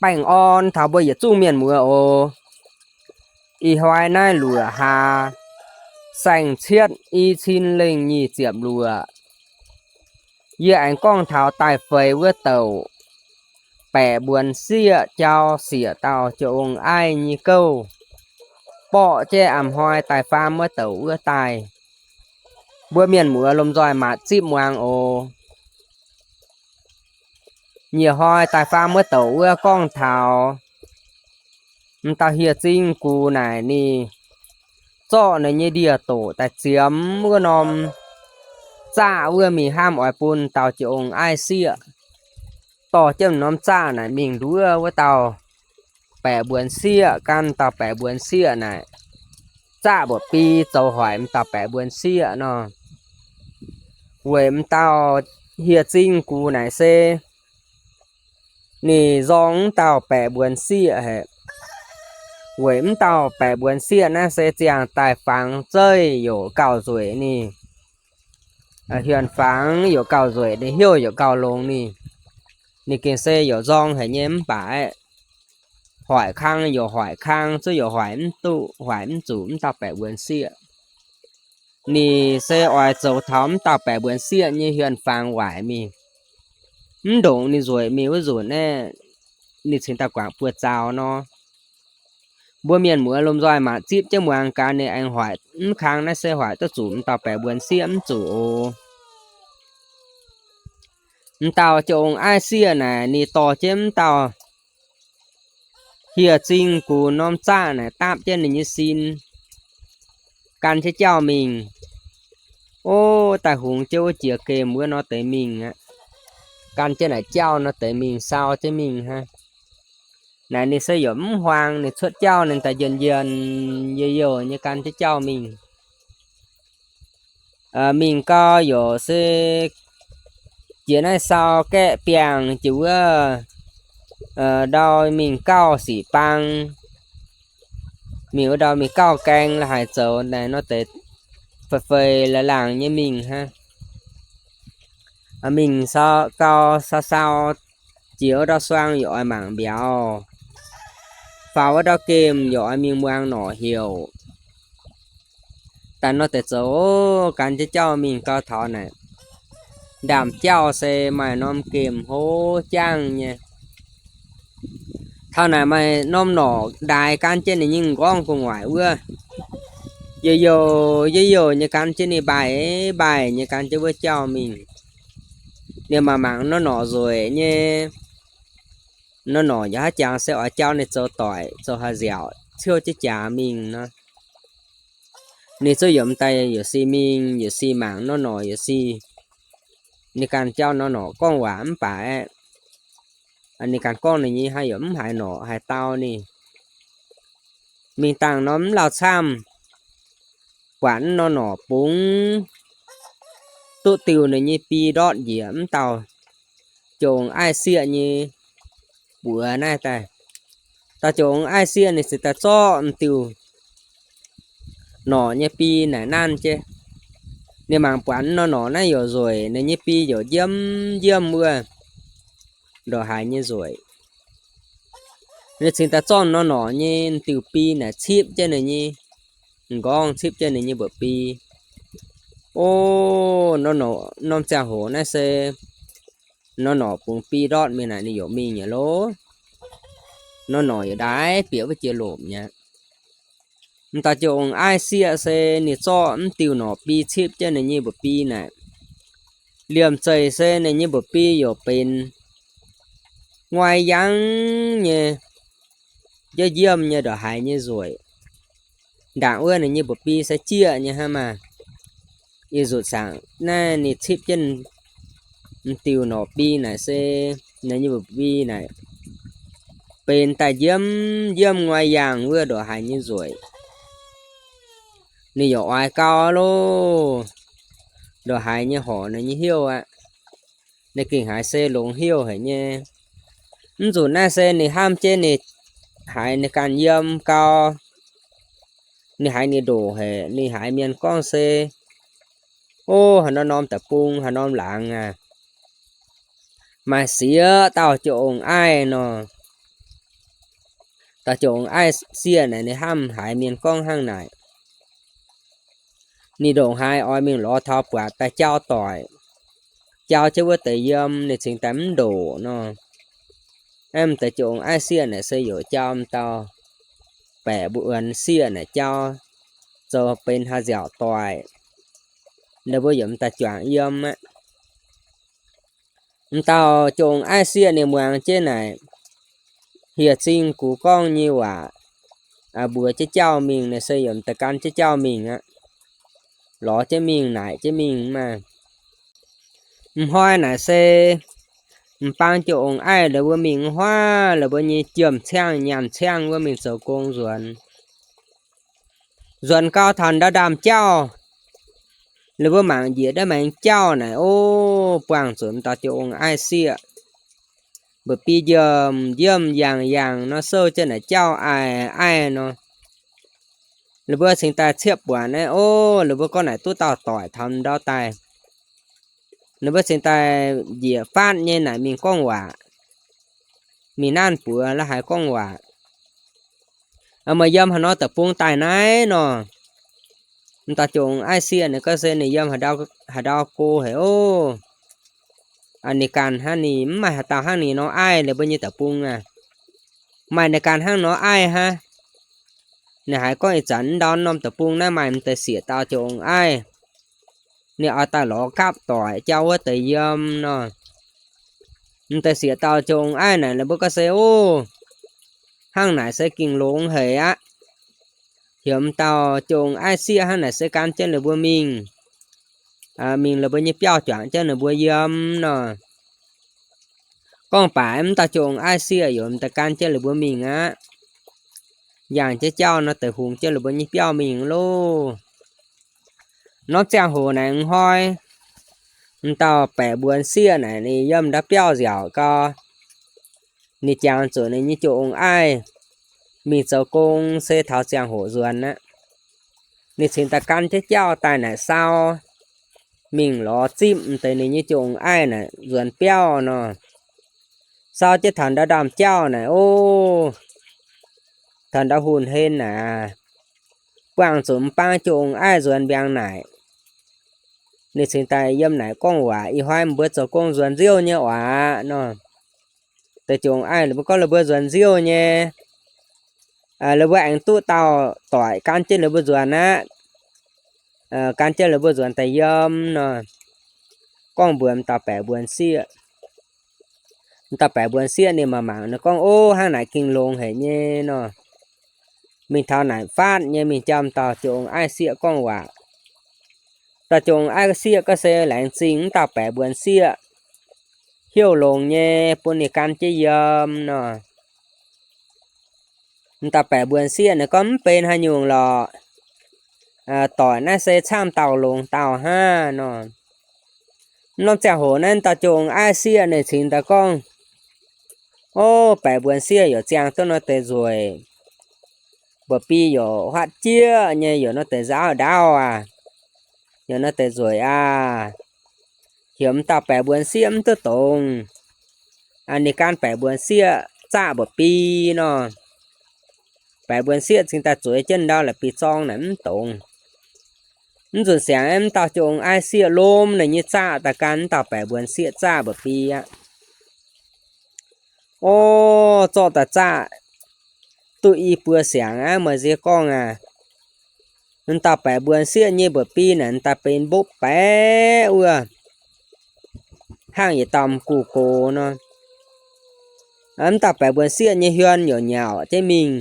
Baengh orn taux mbuo yietc zungv mienh muoz oc. Ih hnoi naaiv luoqc hlaax saeng-cietv i cin lengh nyic ziepc luoqc, yie aengx gorngv taux daaih feix wuov douc baeqc mbuonx sieqv jauv siec dauh jong-ong aiv nyei gouv, borqv jienv a'hnoi daaih faam wuov douc wuov daaih. Mbuo mienh muoz lomh nzoih matc zipv muangx oc. Nyiec hnoi daaih faam wuov douc wuov gorngv taux m'dauh hieh zingv gux naaic ninh zorqv ninh nyei ndie-doqc daaih ziemx wuov norm zaqv wuov mingh hnamv oix bun dauh jong-ong aiv sieqv. Dorh jienv norm zaqv naaic mingh nduov wuov dauh baeqc mbuonx sieqv. Gan dauh baeqc mbuonx sieqv naaic, zaqv mbuoqc bi zoux hoic m'dauh baeqc mbuonx sieqv nor. Weic m'dauh hieh zingv gux naaic se ninh nzorng m'dauh baeqc mbuonx sieqv haic. Weic m'dauh baeqc mbuonx sieqv naaiv se ziangh daaih fangx zeiv youc gauh nzueic ninh, hienx-fangx youc gauh nzueic, ninh hnyouv youc gauh longx ninh. Ninh gengh se youc nzorng haic nyei mv baac hoic kang youc hoic kang, zuov youc hoic mv duqv, hoic mv zuqc m'dauh baeqc mbuonx sieqv. Ninh se oix zoux taux m'dauh baeqc mbuonx sieqv nyei hienx-fangx waaic mingh, mv ndongc ninh nzueic mingh wuov nzunc naaiv, ninh cingx daaih guangc buoz-zaux nor. Mbuo mienh muoz lomh nzoih matc zipv jienv muangx gaax, ninh aengx hoic mv kang naaiv se hoic duqv zuqc m'dauh baeqc mbuonx sieqv mv zuqc oc. M'dauh jong-ong aiv sieqv naaic ninh dorh jienv m'dauh hieh zingv gux norm zaqv naaic dapv jienv ninh nyei sin, gan jienv jauv mingh. Ov, daaih hungx jienv wuov jiex gemh wuov nor deix mingh aqv. Gan jienv naaic jauv nor deix mingh, sau jienv mingh hnangv. Naaic ninh se yaac mv huaang, ninh cuotv jauv ninh daaih njien-njien youh youh nyei gan jienv jauv mingh. Mingh gau yaac se jiex naaiv sau gaeqv biangh jiex wuov ndau mingh gauh sic bang, mingh wuov ndau mingh gauh gaeng la'haic zoux naaic nor deix fei fei laangh laangh nyei mingh hnangv. Mingh gau sau sau jiex wuov ndau suang yaac oix mangc mbiauz, faaux wuov ndau gemh yaac oix mingh muangx norqc heuc. Daaih nor deix zoux gan jienv jauv mingh gau taux naaic, ndaamv-jauv se maaih norm gemh hlo jangv nyei. Taux naaic maaih norm norqc ndaix gan jienv ninh nyei m'nqorngv gu'nguaaic wuov, youh youh youh youh nyei gan jienv ninh mbaih mbaih nyei gan jienv wuov jauv mingh. Ninh maaih mangc norm norqc nzueic nyei. Norm norqc yaac haaix jangx se oix jauv ninh zoux doic zoux haaix nziaauc ciouv jienv jaax mingh nor. Ninh zuqc yiem daaih yaac si mingh, yaac si mangc norm norqc, yaac si ninh ganh jauv norm norqc gorngv waac mv baac aeqv, ninh ganh gorngv ninh nyei haaix yaac mv haiz norqc haaix dau ninh. Mingh dangh norm mv lauh camv, buatc norm norqc bungx duqv diuh ninh nyei bi ndortv njiec mv dauh jong-aiv sieqv nyei buoz naaiv daaih. Dauh jong-aiv sieqv ninh ziouc daaih zorqv m'diuh norqc nyei bi naaic nanv jienv. Ninh mangc buatc norm norqc naaiv yaac nzueic, ninh nyei bi yaac njiemv njiemv wuov, ndongc haaix nyei nzueic. Ninh cingx daaih zorqv norm norqc nyei m'diuh bi naaic cipv jienv ninh nyei m'nqorngv, cipv jienv ninh nyei mba'bi. O, norm ziangh hoc naaiv se norm norqc bungx bi ndortv mingh naaic ninh yaac mingh nyei loh. Norm norqc yaac ndaix bieqc wuov jiex lomc nyei. M'dauh jong-aiv sieqv se ninh zorqv m'diuh norqc bi cipv jienv ninh nyei mba'bi naaic, liemh zeih se ninh nyei mba'bi yaac benx nguai yangh nyei, njiemv njiemv nyei ndongc haaix nyei nzueic. Ndaangc wuov ninh nyei mba'bi se jieqv nyei hnangv maah. Ih nzunc saangc naaiv ninh cipv jienv m'diuh norqc bi naaic se ninh nyei mba'bi naaic benx daaih njiemv njiemv nguai yangh wuov ndongc haaix nyei nzueic. Ninh yaac oix gau loh, ndongc haaix nyei horc ninh nyei hnyouv aqv. Ninh gengh haiz se longx hnyouv haic nyei. Mv nzunc naaiv se ninh hnamv jienv ninh haiz ninh ganh yiem gau, ninh haiz ninh ndoqc haic, ninh haiz mienh gorngv se, o, haaix norm norm deic-bung, haaix norm laangz aac, maaih sieqv dauh jong-aiv nor. Dauh jong-aeqv sieqv naaic ninh hnamv haiz mienh gorngv hnangv naaic, ninh ndongc haaix oix mingh lorz taux buatc daaih jauv doic, jauv jienv wuov deix yiem, ninh cingx daaih mv ndoqc nor. Aeqv, m'daaih jong-aeqv sieqv naaic se yaac jauv m'dauh baeqc mbuonx sieqv naaic jauv zoux benx haaix nziaauc doic, ninh mbuo yaac m'daaih juangc yiem aqv. M'dauh jong-aeqv sieqv ninh muangx jienv naaic, hieh zingh gux gorngv nyei waac, mbuox jienv jauv mingh, ninh se yaac m'daaih gan jienv jauv mingh aqv. Lorz jienv mingh, naaic jienv mingh maah. M'hnoi naaic se m'bang jong-aeqv la'buo mingh huaav la'buo nyei jiem-ciangv nyaanh ciangv wuov mingh zoux gong nzuonx. Nzuonx gau taux ndau ndaamv jauv, la'buo mangc njiec ndiev maengx jauv naaic, o, buangh zuqc m'dauh jong-aeqv sieqv mba'bi njiemv njiemv yaangh yaangh nor, souv jienv naaic jauv aiv aiv nor. La'buo cingx daaih ciepv buatc naaiv, o, la'buo gorngv naaic duqv dauh doic taux ndau daaih. Ninh mbuo cingx daaih njiec faatv nyei naaic mingh gorngv waac, mingh nanv buoz la'haaix gorngv waac, meih yiem haaix nor deic-bung daaih naaiv nor. M'dauh jong-aeqv sieqv ninh gorngv se ninh yiem haaix ndau go haic ov. Ninh ganh hnangv, ninh mv maaih haaix dauh hnangv ninh nor aiv ninh mbuo nyei deic-bung aqv. Maaih ninh ganh hnangv nor aiv hnangv. Ninh haiz gorngv ih zanc ndau norm deic-bung naaiv maaih m'deix sieqv dauh jong-aeqv, ninh oix daaih lorz gapv doic jauv wuov deix yiem nor. M'deix sieqv dauh jong-aeqv naaic ninh mbuo gorngv se, o, hnangv naaic se gengh longx haic aqv. Heuc m'dauh jong-aeqv sieqv hnangv naaic se gan jienv ninh mbuo mingh, mingh ninh mbuo nyei biauv juangc jienv ninh mbuo yiem nor. Gorngv baac m'dauh jong-aeqv sieqv yaac m'daaih gan jienv ninh mbuo mingh aqv. Yangh jienv jauv nor deix hungx jienv ninh mbuo nyei biauv mingh loh. Norm ziangh hoc naaic hnoi, m'dauh baeqc mbuonx sieqv naaic ninh yiem ndau biauv nziaauc gau, ninh jangx zuqc ninh nyei jong-aeqv mingh zoux gong se taux ziangh hoc nzuonx aqv. Ninh cingx daaih gan jienv jauv daaih naaic sau mingh lorz zipv m'deix ninh nyei jong-aeqv naaic nzuonx biauv nor. Sau jienv taux ndau ndaamv jauv naaic, o, taux ndau hunc hlen naaic, buangh zuqc m'bang jong-aeqv nzuonx mbiaangx naaic. Ninh cingx daaih yiem naaic gorngv waac, ih hnoi mbuo zoux gong nzuonx nziouv nyei oc nor. Deix jong-aeqv ninh mbuo gorngv ninh mbuo nzuonx nziouv nyei, ninh mbuo aengx duqv dauh doic gan jienv ninh mbuo nzuonx aqv. Gan jienv ninh mbuo nzuonx daaih yiem nor. Gorngv mbuox m'dauh baeqc mbuonx sieqv. M'dauh baeqc mbuonx sieqv ninh mangc mangc ninh gorngv, o, hnangv naaic gengh longx haic nyei nor. Mingh taux naaic faatv nyei mingh jauv m'dauh jong-aeqv sieqv gorngv waac. Dauh jong-aeqv sieqv gorngv se laengz zingh m'dauh baeqc mbuonx sieqv heuc longx nyei bun ninh gan jienv yiem nor. M'dauh baeqc mbuonx sieqv ninh gorngv mv benx haaix nyungc lorqc. Doic naaiv se camv dauh longx dauh hnangv nor. Norm ziangh hoc naaiv dauh jong-aeqv sieqv ninh cingx daaih gorngv, o, baeqc mbuonx sieqv yaac ziangh duqv nor deix nzueic. Mba'bi yaac huaatv jieqv nyei, yaac nor deix nzaauv ndaauv aac, yaac nor deix nzueic aac. Heuc m'dauh baeqc mbuonx sieqv mv duqv dongz. Ninh gan baeqc mbuonx sieqv zaaqv mba'bi nor. Baeqc mbuonx sieqv cingx daaih zueiz jienv ndau la'bi zorng naaic mv dongz. Mv nzunc siangx m'dauh jong-aeqv sieqv lomh ninh nyei zaaqv daaih gan m'dauh baeqc mbuonx sieqv zaaqv mba'bi aqv. O, zorqv daaih zaaqv duqv i buo siangx aqv, meih nziex gorngv aac. M'dauh baeqc mbuonx sieqv nyei mba'bi naaic m'daaih benx mbopv baeqc wuov, hnangv yietc dauh m'gux gox nor. M'dauh baeqc mbuonx sieqv nyei hmien yaac nyauc jienv mingh.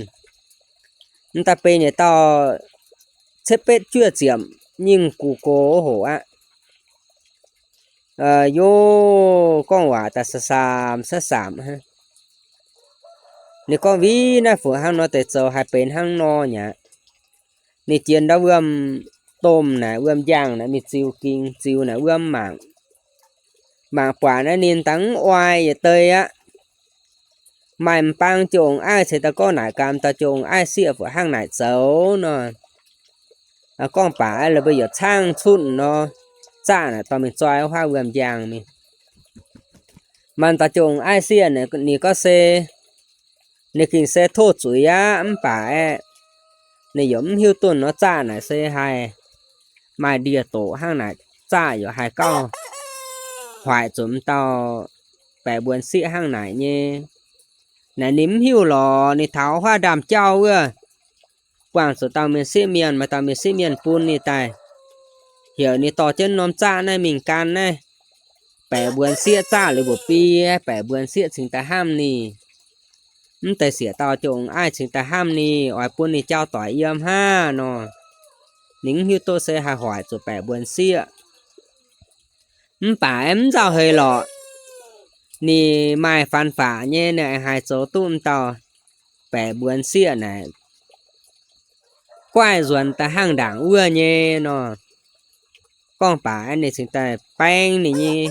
M'daaih benx yietc dauh cietv betv juoz ziepc nyingh m'gux gox hoc aqv. Yov, gorngv waac daaih sa saamx sa saamx hnangv. Ninh gorngv, Vinh naaiv fuqv hnangv nor deix zoux haih benx hnangv nor nyei aqv. Ninh jiex ndau wuom-domh naaic, wuom-njaangh naaic mingh ziux ging, ziux naaic wuom mangc. Mangc buatc naaiv ninh dangh mv oix yietc deix aqv. Maaih m'bang jong-aeqv ceix daaih gorngv naaic gaax m'dauh jong-aeqv sieqv fuqv hnangv naaic zoux nor. Gorngv baac la'buo yaac caangv cuotv nor, zaaqv naaic dorh mingh zoi wuov haav wuom-njaangh mingh. Maaih m'dauh jong-aeqv sieqv ninh gorngv se, Ninh gengh se tov zuiz aqv, mv baac aeqv, ninh yaac mv hiuv duqv nor zaqv naaic se haih maaih ndie-doqc hnangv naaic, zaqv yaac haih gauh hoic zuqc m'dauh baeqc mbuonx sieqv hnangv naaic nyei. Naaic ninh mv hiuv lorqc, ninh taux huaav ndaamv-jauv wuov, buangh zuqc dauh mienh sieqv mienh, maaih dauh mienh sieqv mienh bun ninh daaih, heuc ninh dorh jienv norm zaqv naaiv mingh gan naaiv baeqc mbuonx sieqv zaqv liuz mbuoqc biei, baeqc mbuonx sieqv cingx daaih hnamv ninh. Mv deix sieqv dauh jong-aeqv cingx daaih hnamv ninh, oix bun ninh jauv doic yiem hnangv nor. Ninh mv hiuv duqv se haih hoic zuqc baeqc mbuonx sieqv. Mv baac mv nzauh heix lorqc, ninh maaih faan faqc nyei, ninh aengx haih zoux duqv m'dauh baeqc mbuonx sieqv naaic guaaiv nzuonx daaih hnangv ndaangc wuov nyei nor. Gorngv baac ninh cingx daaih baeng ninh nyei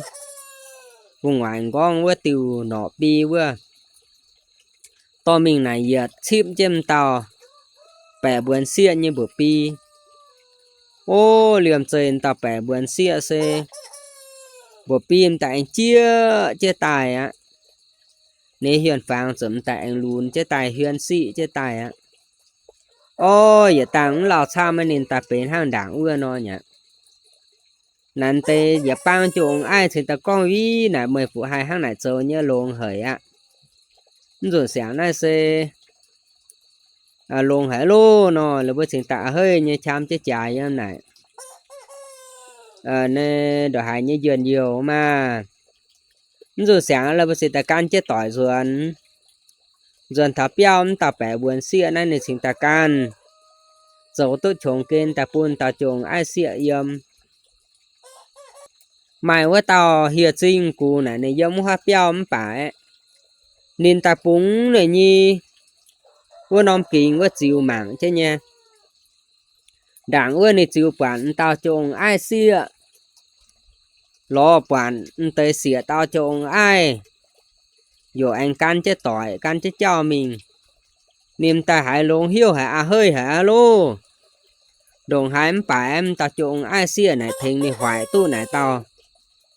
gu'nguaaic nqorngv wuov diuh norqc biei wuov, dorh mingh naaic yietc cipv jienv m'dauh baeqc mbuonx sieqv nyei mbuoqc biei. O, liemh zeih m'dauh baeqc mbuonx sieqv se mbuoqc biei m'daaih aengx jieqv jienv daaih aqv. Ninh hiuonh fangx ziouc m'daaih aengx lunx jienv daaih, hiuonh siqv jienv daaih aqv. O, yietc dangh mv lauh camv ninh daaih benx hnangv ndaangc wuov nor aqv. Naaiv deix yietc bang jong-aeqv cingx daaih gorngv, Viv naaic, meih fuqv haih hnangv naaic zoux nyei, longx haic aqv. Mv nzunc siangx naaiv se longx haic loh nor, ninh mbuo cingx daaih a'heiv nyei qam jienv jaax yiem naaic, naaiv ndongc haaix nyei njien-youh maah. Mv nzunc siangx ninh mbuo cingx daaih gan jienv doic nzuonx. Nzuonx taux biauv, m'dauh baeqc mbuonx sieqv naaiv ninh cingx daaih gan, zoux duqv qongx gen daaih bun dauh jong-aeqv sieqv yiem. Maaih wuov dauh hieh zingh gux naaic ninh yiem wuov haav biauv mv baac aeqv, ninh daaih bungx ninh nyei wuov norm gingx wuov ziux mangc jienv nyei. Ndaangc wuov ninh ziux buatc m'dauh jong-aeqv sieqv, lorz buatc m'deix sieqv dauh jong-aeqv yaac aengx gan jienv doic, gan jienv jauv mingh. Ninh m'daaih haiz longx haic, a'heiv haic aqv loh. Ndongc haaix mv baac m'dauh jong-aeqv sieqv naaic tengx ninh hoic duqv naaic dauh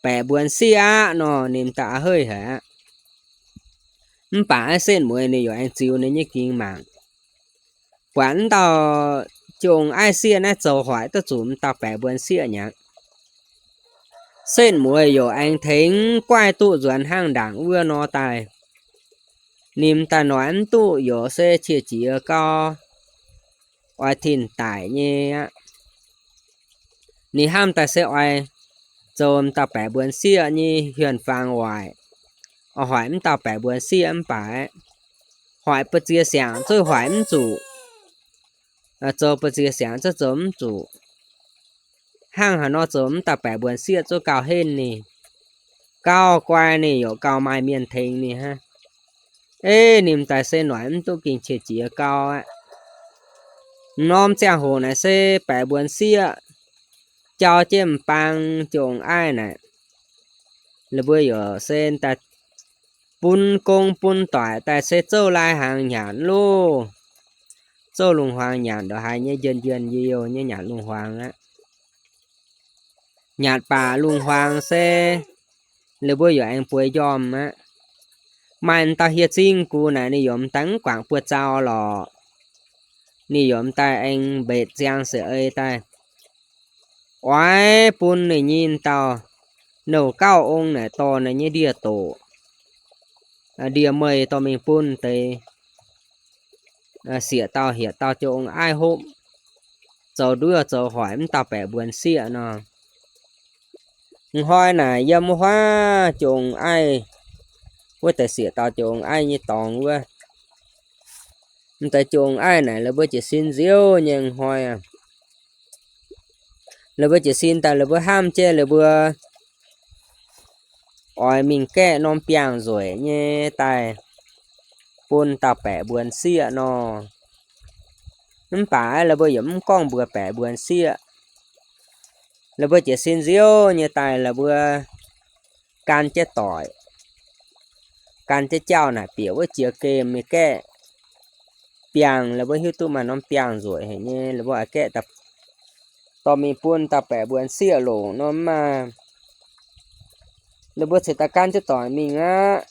baeqc mbuonx sieqv aqv nor, ninh m'daaih a'heiv haic aqv. Mv baac aeqv, setv mueiz ninh yaac aengx ziux ninh nyei gingx mangc, buatc m'dauh jong-aeqv sieqv naaiv zoux hoic duqv zuqc m'dauh baeqc mbuonx sieqv nyei. Setv mueiz yaac aengx tengx guaih duqv nzuonx hnangv ndaangc wuov nor daaih. Ninh m'daaih noic mv duqv yaac se qiex jiez gau, oix tin-daic nyei aqv. Ninh hnamv daaih se oix zoux m'dauh baeqc mbuonx sieqv nyei hiuonh fangx waaic, oix hoic m'dauh baeqc mbuonx sieqv mv baac hoic ba'ziex siangx zuqc hoic mv zuqc, zoux ba'ziex siangx zuqc zoux mv zuqc. Hnangv haaix nor zoux m'dauh baeqc mbuonx sieqv zuqc gauh henv ninh, gauh guai ninh yaac gauh maaih mienh tengx ninh hnangv. Ei, ninh m'daaih se noic mv duqv, gengh qiex jiez gau aqv. M'norm ziangh hoc naaic se baeqc mbuonx sieqv jauv jienv m'bang jong-aeqv naaic, ninh mbuo yaac se daaih bun gong bun doic daaih se zouv lai hnaangx nyanc loh. Zouv lungh hmuangx nyanc ndongc haaix nyei njien-njien youh youh nyei nyanc lungh hmuangx aqv. Nyanc baac lungh hmuangx se ninh mbuo yaac aengx bueix njormh aqv. Maaih m'dauh hieh zingh gux naaic ninh yaac m'daaih mv guangc buoz-zaux lorqc. Ninh yaac m'daaih aengx mbetc ziangx se-ei daaih oix bun ninh nyei dauh nouh gauh ong naaic dorh ninh nyei ndie-doqc, ndie-meih dorh mingh bun deix sieqv dauh hietc dauh jong-aeqv hopv, zoux nduov zoux hoic m'dauh baeqc mbuonx sieqv nor. Hnoi naaic yiem wuov huaav jong-aeqv, wuov deix sieqv dauh jong-aeqv nyei dorngx wuov, m'deix jong-aeqv naaic la'buo jiez sin nziouv nyei hnoi aqv. La'buo jiez sin daaih la'buo hnamv jienv la'buo oix mingh gaeqv norm biangh nzueic nyei daaih bun dauh baeqc mbuonx sieqv nor. Mv baac la'buo yaac mv gorngv mbuox baeqc mbuonx sieqv. La'buo jiez sin nziouv nyei daaih la'buo gan jienv doic, gan jienv jauv naaic bieqc wuov jiex gemh mingh gaeqv biangh. La'buo hiuv duqv maaih norm biangh nzueic haic nyei, la'buo oix gaeqv dorh mingh bun dauh baeqc mbuonx sieqv longc nor maah. La'buo cingx daaih gan jienv doic mingh aqv.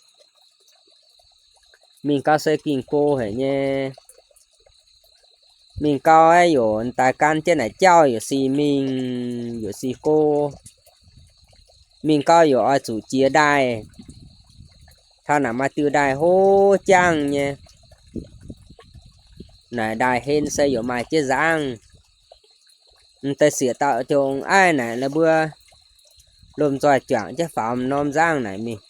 Mingh gau se ging go haic nyei. Mingh gau aeqv, yaac daaih gan jienv naaic jauv yaac sic mingh yaac sic go. Mingh gau yaac oix zuqc jiex ndaaih. Taux naaic maaih diuh ndaaih hlo jangv nyei. Naaic ndaaih hlen se yaac maaih jienv nzangv. M'deix sieqv dauh jong ong-aiv naaic la'buo lomh nzoih juangc jienv faaux norm nzangv naaic mingh.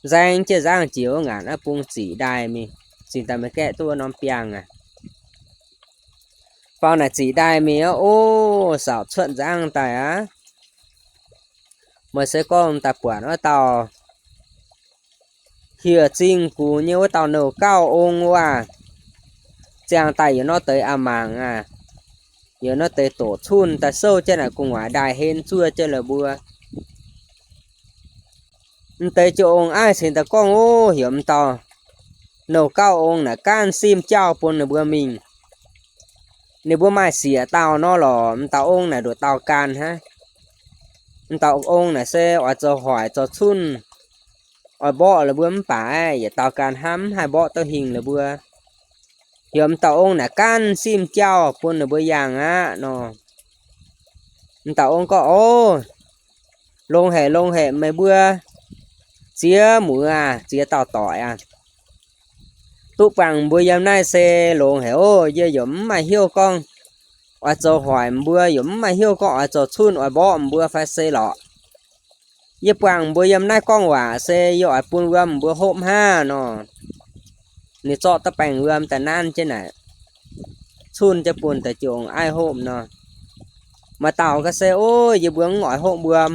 Nzaeng jienv nzangv jiex wuov ngaanc aqv, bung ziqc ndaaih mingh, cingx daaih meih gaeqv duqv norm biangh aqv. Faaux naaic ziqc ndaaih mingh aqv, o, saauc cuotv nzangv daaih aqv. Meih se gorngv daaih buatc wuov dauh hieh zingh gux nyei wuov dauh nouh gauh ong wuov, ziangh daaih yaac nor deix a'mangc aqv, yaac nor deix doqc cunh daaih souv jienv naaic gu'nguaaic ndaaih hlen zuov jienv la'buo. M'deix jong ong-aiv cingx daaih gorngv, o, heuc m'dauh nouh gauh ong naaic gaanv simv jauv bun ninh mbuo mingh. Ninh mbuo maaih sieqv dauh nor lorqc, m'dauh ong naaic nduqc dauh gan hnangv. M'dauh ong naaic se oix zoux hoic zoux cunh, oix mborqv la'buo mv baac aeqv, yietc dauh gan hnamv mv haih mborqv duqv hingh la'buo. Heuc m'dauh ong naaic gaanv simv jauv bun ninh mbuo yangh aqv nor. M'dauh ong gorngv, o, longx haic, longx haic, meih mbuo ziex muoz aac, ziex dauh doic aac, duqv buangh mbuo yiem naaiv se longx haic oc. Yie yaac mv maaih hnyouv gorngv oix zoux hoic mbuo, yaac mv maaih hnyouv gorngv oix zoux cunh oix mborqv mbuo fai se lorqc. Yie buangh mbuo yiem naaiv gorngv waac se yie oix bun wuom mbuo hopv hnangv nor. Ninh zorqv da'baengh wuom daaih nanv jienv naaic, cunh jienv bun deix jong ong-aiv hopv nor. Maaih dauh ga'se, o, yie mbuo mv oix hopv wuom.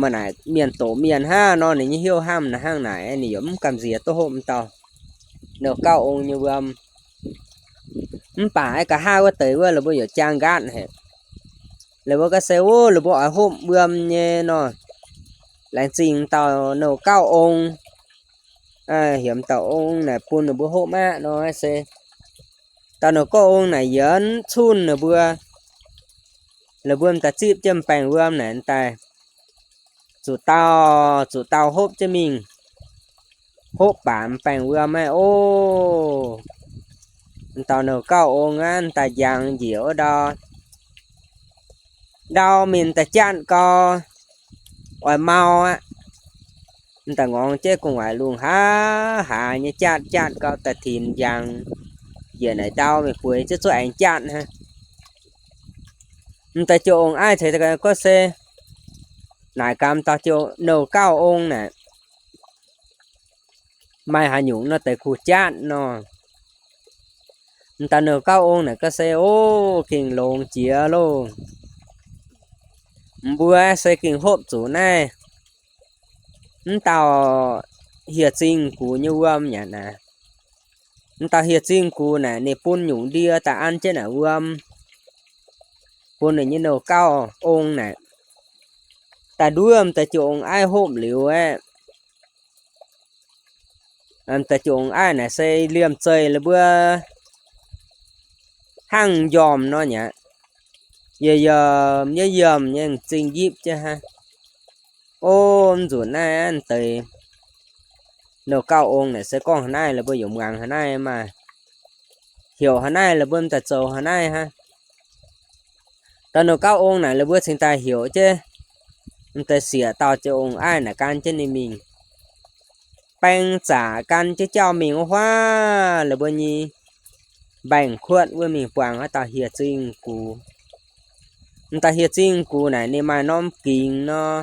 Maaih naaic mienh doqc mienh hnangv nor, ninh nyei hnyouv hnamv naaic hnangv naaic, ninh yaac mv gamh nziex duqv hopv m'dauh nouh gauh ong nyei wuom. Mv baac aeqv, nqa'haav wuov deix wuov la'buo yaac jaang nqaatv haic. La'buo ga'se, o, la'buo oix hopv wuom nyei nor, laengz zingh dauh nouh gauh ong, heuc m'dauh ong naaic bun ninh mbuo hopv aqv nor se. Dauh nouh gauh ong naaic yienz cunh ninh mbuo. La'buo m'daaih zipv jienv m'baengh wuom naaic daaih zuqc dauh zuqc dauh hopv jienv mingh. Hopv baac m'baengh wuom aeqv, o, m'dauh nouh gauh ong aqv daaih njangx njiec wuov ndau, ndau mingh daaih jatv gau, oix mau aqv. M'daaih ngorngx jienv gu'nguaaic lungh haaz haaz nyei jatv jatv gau daaih tinx njangx njiec naaic ndau mingh bueix jienv zuov aengx jatv hnangv. M'daaih jong ong-aiv ceix gorngv se naaic gaax m'dauh nouh gauh ong naaic maaih haaix nyungc nor deix kuh jatv nor. M'dauh nouh gauh ong naaic ga'se, o, gengh longx jiex loh. Mbuo se gengh hopv zuqc naaiv m'dauh hieh zingh gux nyei wuom yaac naaic. M'dauh hieh zingh gux naaic ninh bun nyungc ndie daaih an jienv naaic wuom bun ninh nyei nouh gauh ong naaic. Daaih nduov m'daaih jong ong-aiv hopv liuz aeqv, m'daaih jong ong-aiv naaic se liemh zeih la'buo hnangv njormh nor nyei aqv. Yie yiem nyei yiemh nyei m'zing yipv jienv hnangv. O, mv nzunc naaiv deix nouh gauh ong naaic se gorngv haaix naaiv la'buo yaac muangx haaix naaiv maah, heuc haaix naaiv la'buo m'daaih zoux haaix naaiv hnangv. Dauh nouh gauh ong naaic la'buo cingx daaih heuc jienv m'deix sieqv dauh jong ong-aiv naaic gan jienv ninh mingh. Baeng zaqc gan jienv jauv mingh wuov huaav la'buo nyei mbaengx-kuotv wuov mingh buangh wuov dauh hieh zingh gux. M'daaih hieh zingh gux naaic ninh maaih norm gingx nor,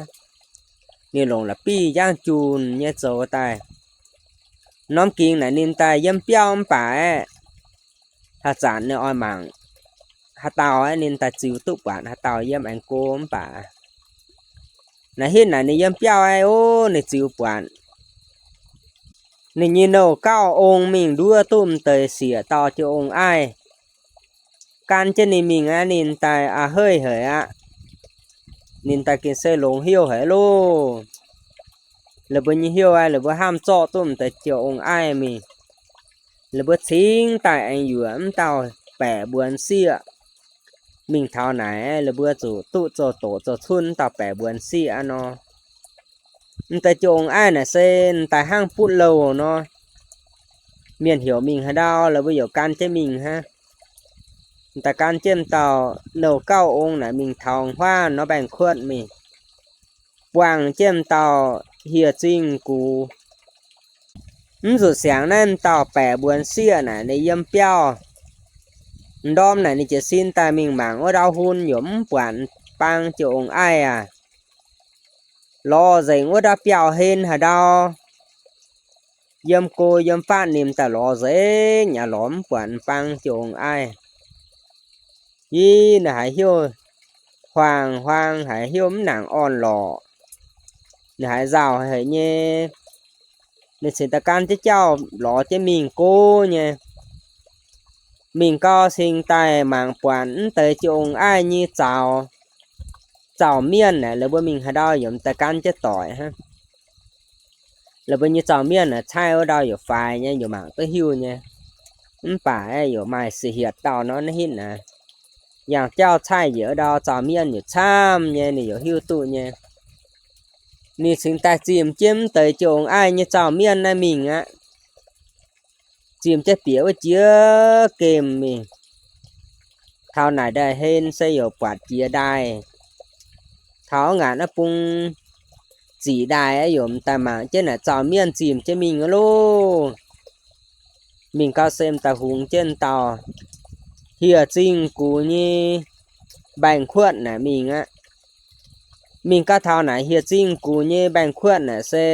ninh longc la'bieiv njang junc nyei zoux daaih. Norm gingx naaic ninh daaih yiem biauv mv baac aeqv, haaix zanc ninh oix mangc haaix dauh aeqv, ninh daaih ziux duqv buatc haaix dauh yiem aengx go mv baac naaic hitv naaic ninh yiem biauv aeqv, o, ninh ziux buatc ninh nyei nouh gauh ong mingh nduov duqv m'deix sieqv dauh jong ong-aiv gan jienv ninh mingh aqv. Ninh daaih a'heiv haic aqv. Ninh daaih gengh se longx heuv haic loh. La'buo nyei heuv aeqv, la'buo hnamv zorqv duqv m'deix jong ong-aiv mingh. La'buo cingx daaih aengx yuoqc mv dauh baeqc mbuonx sieqv mingh taux naaic, la'buo zuqc duqv zoux doqc zoux cunv mv dauh baeqc mbuonx sieqv aqv nor. M'deix jiu ong-aiv naaic se m'daaih hnangv butv louh nor. Mienh heuc mingh haaix ndau, la'buo youc gan jienv mingh hnangv. M'daaih gan jienv m'dauh louh gauh ong naaic mingh taux huaav nor mbaengx-kuotv mingh, buangh jienv m'dauh hieh zingh gux. Mv zuqc siangx naaiv m'dauh baeqc mbuonx sieqv naaic ninh yiem biauv ndorm naaic ninh jiez sin daaih mingh mangc wuov ndau hun yaac mv buatc m'bang jiu ong-aiv aac. Lorz nzengc wuov ndau biauv-hlen haaix ndau, yiem go yiem fatv ninh m'daaih lorz nzengc aqv, lorz mv buatc m'bang jiu ong-aiv. Ih, ninh haiz hnyouv huaang-huaang, haiz hnyouv mv nangc orn-lorqc. Ninh haiz nzauh haic nyei. Ninh cingx daaih gan jienv jauv lorz jienv mingh go nyei. Mingh gau cingx daaih mangc buatc mv deix jiu ong-aiv nyei zaux, zaux mienh naaic, la'buo mingh haaix ndau yaac m'daaih gan jienv doic hnangv. La'buo nyei zaux mienh naaic caaiv wuov ndau yaac faix nyei, yaac mangc duqv hiuv nyei. Mv baac yaac maaih siec hietc dauh nor naaiv hitv naaic, yangh jauv caaiv njiec wuov ndau zaux mienh yaac camv nyei, ninh yaac hiuv duqv nyei. Ninh cingx daaih zimh jienv mv deix jiu ong-aiv nyei zaux mienh naaiv mingh aqv. Zimh jienv bieqc wuov jiex gemh mingh. Taux naaic ndaaih hlen se yaac buatc jiex ndaaih. Taux ngaanc naaiv bung ziqc ndaaih yaac m'daaih mangc jienv naaic zaux mienh zimh jienv mingh loh. Mingh gau se m'daaih hungx jienv dauh hieh zingh gux nyei mbaengx-kuotv naaic mingh aqv. Mingh gau taux naaic hieh zingh gux nyei mbaengx-kuotv naaic se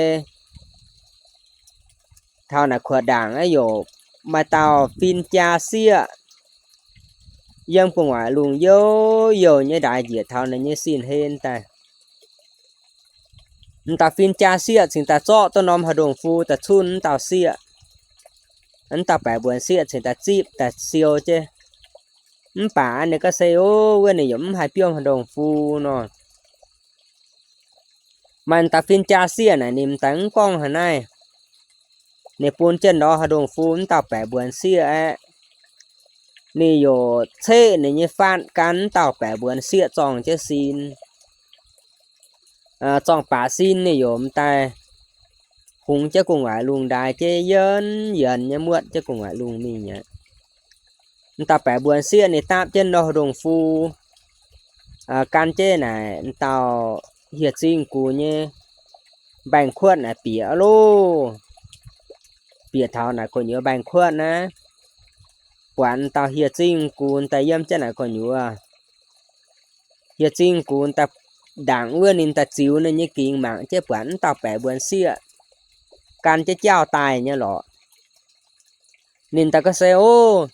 taux naaic kuotv ndaangc aqv, yaac maaih dauh fin-jaa sieqv yiem gu'nguaaic lungh youh youh nyei ndaix njiec taux ninh nyei sin hlen daaih. M'dauh fin-jaa sieqv cingx daaih zorqv duqv norm haaix ndongh fu daaih cunh m'dauh sieqv. M'dauh baeqc mbuonx sieqv cingx daaih zipv daaih siou jienv. Mv baac ninh gorngv se, o, wuov ninh yaac mv haih biomv haaix ndongh fu nor. Maaih m'dauh fin-jaa sieqv naaic ninh m'daaih mv gorngv haaix naaiv. Ninh bun jienv ndorm haaix ndongh fu m'dauh baeqc mbuonx sieqv aeqv, ninh yaac ceqv ninh nyei faatv gan m'dauh baeqc mbuonx sieqv zorng jienv sin. Zorng baac sin ninh yaac m'daaih hungx jienv gu'nguaaic lungh ndaaih jienv yienx yienx nyei muotv jienv gu'nguaaic lungh mingh aqv. M'dauh baeqc mbuonx sieqv ninh dapv jienv ndorm haaix ndongh fu gan jienv naaic m'dauh hieh zingh gux nyei mbaengx-kuotv naaic bieqc loh. Bieqc taux naaic gu'nyuoz mbaengx-kuotv naaiv, buatc m'dauh hieh zingh gux daaih yiem jienv naaic gu'nyuoz. Hieh zingh gux daaih ndaangc wuov ninh daaih ziux ninh nyei gingx mangc jienv buatc m'dauh baeqc mbuonx sieqv gan jienv jauv daaih nyei lorqc. Ninh daaih gorngv se, o,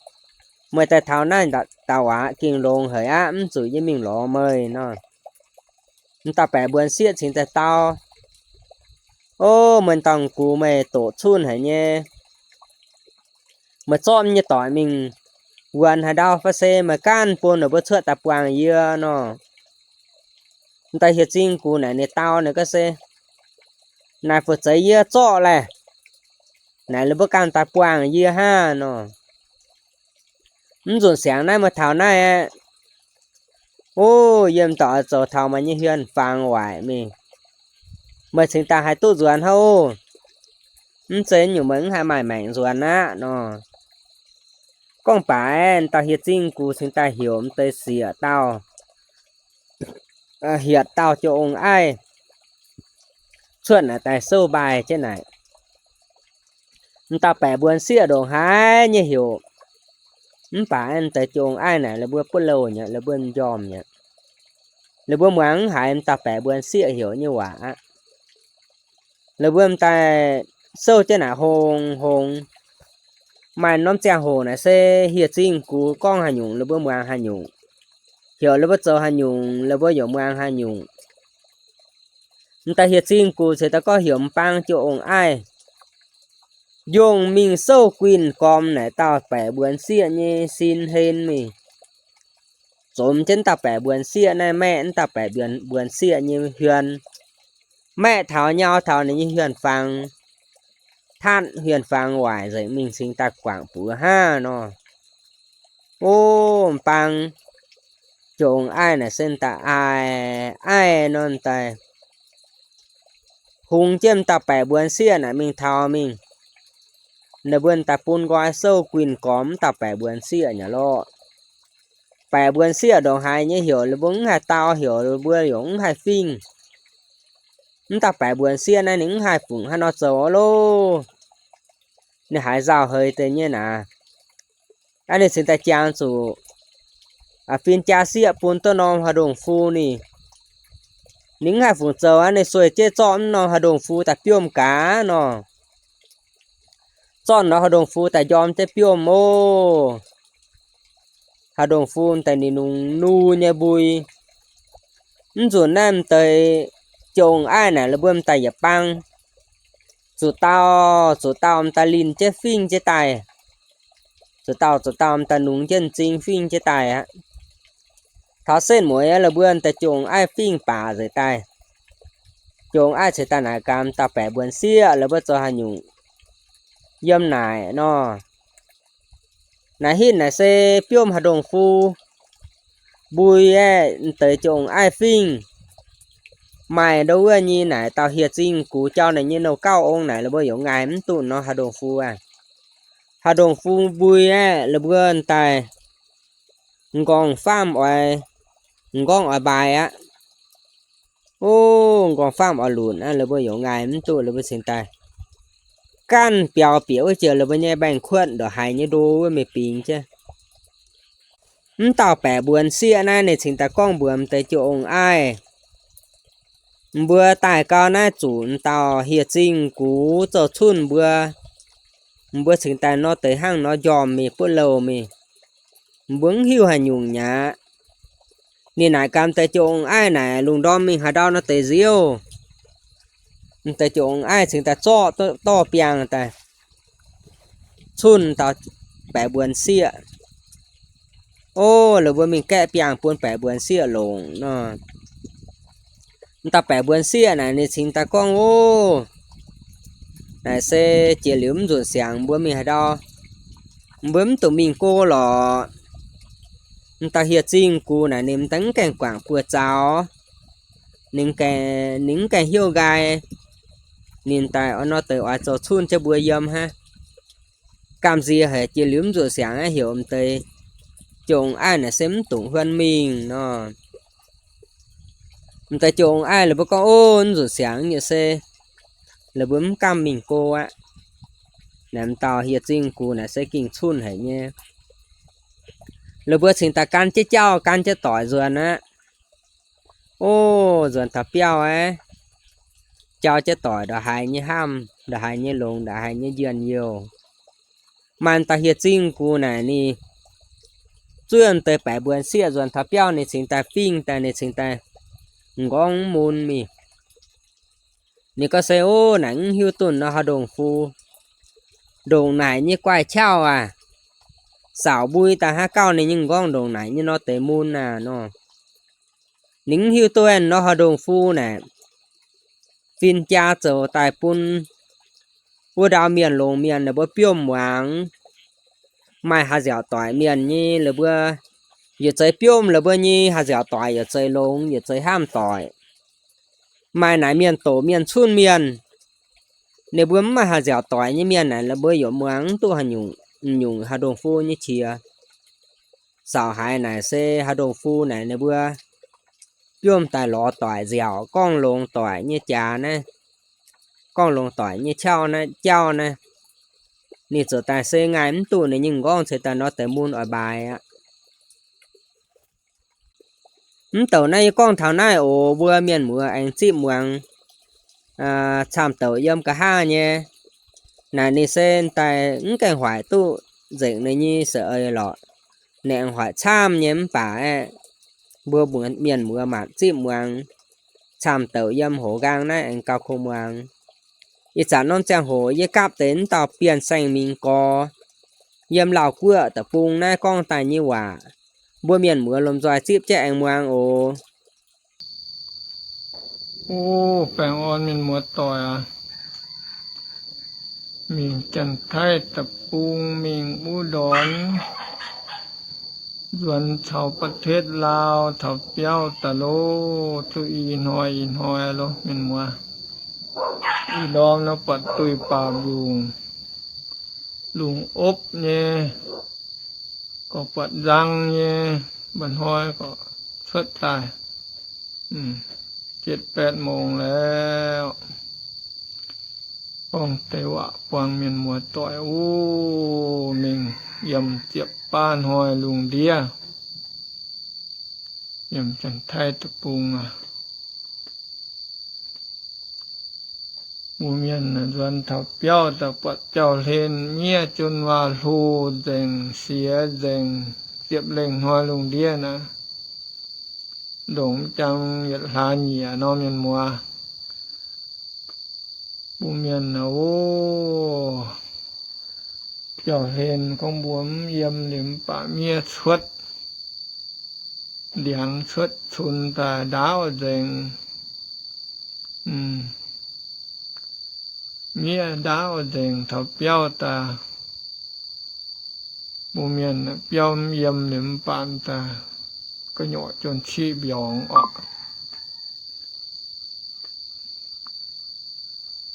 meih daaih taux naaiv dauh waac gengh longx haic aqv, mv zuqc yie mingh lorz meih nor. M'dauh baeqc mbuonx sieqv cingx daaih dau, o, meih dauh gux meih doqc cunh haic nyei. Meih zorqv nyei doic mingh wuonx haaix ndau fai se meih ganh bun ninh mbuo cuotv daaih buangh yie nor. M'daaih hieh zingh gux naaic ninh dau ninh gorngv se, naaic fu'zeiz yie zorqv laeh, naaic ninh mbuo ganh daaih buangh yie hnangv nor. Mv nzunc siangx naaiv meih taux naaiv aqv, o, yie m'dauh oix zoux taux meih nyei hien-fangx waaic mingh. Meih cingx daaih haih duqv nzuonx hnangv oc. Mv zeiz nyungc meih mv haih maaih maengc nzuonx aqv nor. Gorngv baac m'dauh hieh zingh gux cingx daaih heuc m'deix siec dauh, hietc dauh jiu ong-aiv cuotv naaic daaih souv mbaih jienv naaic. M'dauh baeqc mbuonx sieqv ndongc haaix nyei heuc, mv baac m'deix jiu ong-aiv naaic la'buo buov louh nyei, la'buo m'njormh nyei. La'buo muangx mv haiz m'dauh baeqc mbuonx sieqv heuc nyei waac aqv. La'buo m'daaih souv jienv naaic hongx hongx. Maaih norm ziangh hoc naaic se hieh zingh gux gorngv haaix nyungc la'buo muangx haaix nyungc, heuc la'buo zoux haaix nyungc la'buo yaac muangx haaix nyungc. M'daaih hieh zingh gux ceix daaih gorngv heuc m'bang jiu ong-aiv njongh mingh souv guinh gormx naaic dauh baeqc mbuonx sieqv nyei sin hlen mingh, zomx jienv m'dauh baeqc mbuonx sieqv naaiv maeqv m'dauh baeqc mbuonx sieqv nyei hmien, maeqv taux nyau taux ninh nyei hmien-fangx, tatv hmien-fangx waaic nzengc mingh cingx daaih guangc buoz hnangv nor. O, m'bang jiu ong-aiv naaic se m'daaih aiv aiv nor m'daaih hungx jienv m'dauh baeqc mbuonx sieqv naaic mingh taux mingh. Ninh mbuo daaih bun nqoi souv guinh gormx m'dauh baeqc mbuonx sieqv nyei lorqc. Baeqc mbuonx sieqv ndongc haaix nyei heuc ninh mbuo mv haih dau, heuc ninh mbuo yaac mv haih fingx. M'dauh baeqc mbuonx sieqv naaiv ninh mv haih fungc haaix nor zoux loh. Ninh haiz nzauh heix deix nyei naaic. Aa, ninh cingx daaih jangx zuqc fin-jaa sieqv bun duqv norm haaix ndongh fu ninh. Ninh mv haih fungc zoux aqv, ninh sueih jienv zorqv mv norm haaix ndongh fu daaih biomv gaax nor. Zorqv norm haaix ndongh fu daaih njorm jienv biomv oc. Haaix ndongh fu daaih ninh nungx nu nyei mbui. Mv nzunc naaiv m'deix jong aiv naaic la'buom daaih yietc bang. Zuqc dauh zuqc dauh m'daaih linh jienv fingx jienv daaih. Zuqc dauh zuqc dauh m'daaih nungx jienv m'zing fingx jienv daaih aqv. Taux setv mueiz la'buom daaih jong aiv fingx baac nzengc daaih. Jong aiv ceix daaih naaic gaax m'dauh baeqc mbuonx sieqv la'buom zoux haaix nyungc yiem naaic nor. Naaic hitv naaic se biomv haaix ndongh fu mbui aeqv, m'deix jong aiv fingx. Maaih ndo wuov nyei naaic dauh hieh zingh gux jauv naaic nyei nouh gauh ong naaic la'buom yaac ngaih mv duqv nor haaix ndongh fu aqv. Haaix ndongh fu mbui aeqv, la'buom daaih m'nqorngv faam oix, m'nqorngv oix mbaaix aqv. O, m'nqorngv faam oix lunc aqv, la'buom yaac ngaih mv duqv, la'buom cingx daaih ganh biaux bieqc wuov jiex la'buom nyei mbaengx-kuotv ndongc haaix nyei ndo wuov mingh bingx jienv. M'dauh baeqc mbuonx sieqv naaiv ninh cingx daaih gorngv mbuox m'deix jong aiv, mbuo daaih gau naaiv zuqc m'dauh hieh zingh gux zoux cunh mbuo. Mbuo cingx daaih nor deix hnangv nor njormh mingh buov louh mingh. Mbuo mv hiuv haaix nyungc mi'aqv. Ninh naaic gaax m'deix jong aiv naaic lungh ndorm mingh haaix ndau nor deix nziouv. M'deix jong aiv cingx daaih zorqv dorh biangh daaih cunh dauh baeqc mbuonx sieqv. O, la'buom mingh gaeqv biangh bun baeqc mbuonx sieqv longc nor. M'dauh baeqc mbuonx sieqv naaic ninh cingx daaih gorngv, o, naaic se jiex liuz mv nzunc siangx mbuo mingh haaix ndau, mbuo mv dungx mingh go lorqc. M'dauh hieh zingh gux naaic ninh m'daaih mv gaengh guangc buoz zaux. Ninh, ninh mv gaengh hiuv nqaai. Ninh daaih oix nor deix oix zoux cunh jienv mbuo yiem hnangv. Gamh nziex haic jiex liuz mv nzunc siangx aqv, heuc m'deix jong aiv naaic se mv dungx huon mingh nor. M'deix jong aiv la'buo gorngv, o, mv nzunc siangx nyei se la'buo mv gamh mingh go aqv. Naaic m'dauh hieh zingh gux naaic se gengh cunh haic nyei. La'buo cingx daaih gan jienv jauv gan jienv doic nzuonx aqv. O, nzuonx taux biauv aeqv, jauv jienv doic ndongc haaix nyei hnamv, ndongc haaix nyei longx, ndongc haaix nyei njien-youh. Maaih dauh hieh zingh gux naaic ninh zuov deix baeqc mbuonx sieqv nzuonx taux biauv, ninh cingx daaih fingx daaih, ninh cingx daaih m'nqorngv mv mun mingh. Ninh gorngv se, o, naaic mv hiuv duqv nor haaix ndongh fu, ndongc naaic nyei guaih qauv aac, saauc mbui daaih hnangv gauh ninh nyei m'nqorngv ndongc naaic nyei nor deix mun aac nor. Ninh mv hiuv duqv nor haaix ndongh fu naaic, fin-jaa zoux daaih bun wuov ndau mienh longx mienh ninh mbuo biomv muangx. Maaih haih nziaauc doic mienh nyei, ninh mbuo yietc zeiz biomv ninh mbuo nyei haih nziaauc doic, yietc zeiz longx, yietc zeiz hnamv doic. Maaih naaic mienh doqc mienh cunh mienh, ninh mbuo mv maaih haih nziaauc doic nyei mienh naaic, ninh mbuo yaac muangx mv duqv haaix nyungc, m'nyungc haaix ndongh fu nyei qiex. Saauc haiz naaic se haaix ndongh fu naaic ninh mbuo biomv daaih lorz doic nziaauc, gorngv longx doic nyei jaax naaiv, gorngv longx doic nyei qauv naaiv, jauv naaiv. Ninh ziouc daaih se ngaih mv duqv ninh nyei m'nqorngv ceix daaih nor deix mun oix mbaaix aqv. Mv douc naaiv yie gorngv taux naaiv oc, mbuo mienh muoz aengx zipv muangx camv-douc yiem nqa'haav nyei. Naaic ninh se daaih mv gaengh hoic duqv nzengc ninh nyei sex eix lorqc. Ninh aengx hoic camv nyei mv baac aeqv, mbuo mienh muoz maanc zipv muangx camv-douc yiem hoz nqaang naaiv aengx gauh kungx muangx. Ih zanc norm ziangh hoc yie gapv deix mv dauh Bienh Saeng Mingh Gorx yiem Laauh Guoqv deic-bung naaiv gorngv daaih nyei waac, mbuo mienh muoz lomh nzoih zipv jienv aengx muangx oc. O, baengh orn mienh muoz doic aac. Mingh Janx-Taiv deic-bung, mingh wuov ndorn, nzuonx caux ประเทศลาว taux biauv daaih loh, duqv ih hnoi ih hnoi loh mienh muoz. Ih ndorm nor buatc duih baamh lungh, lungh opv nyei, gorqv buatc nzang nyei, mba'hnoi gorqv cuotv daaih เจ็ดแปดโมง แล้ว. Gorngv deix waac buangh mienh muoz-doic wuov mingh yiem ziepc baav hnoi lungh ndiev, yiem Janx-Taiv deic-bung aqv. Mbuo mienh nzuonx taux biauv daaih buatc jauv-hlen miev jun waac hlo nzengc, siex nzengc, ziepc lengh hnoi lungh ndiev naaiv, ndongc jangx yietc hlaax nyieqc nor, mienh muoz. Mbuo mienh naaic, o, jauv-hlen gorngv mbuo mv yiem liuz mv baac miev cuotv, ndiangx cuotv cunx daaih ndaauv nzengc. Miev ndaauv nzengc taux biauv daaih. Mbuo mienh biauv mv yiem liuz mv baac daaih gu'nyuoz jun ciqv mbiorngz oc.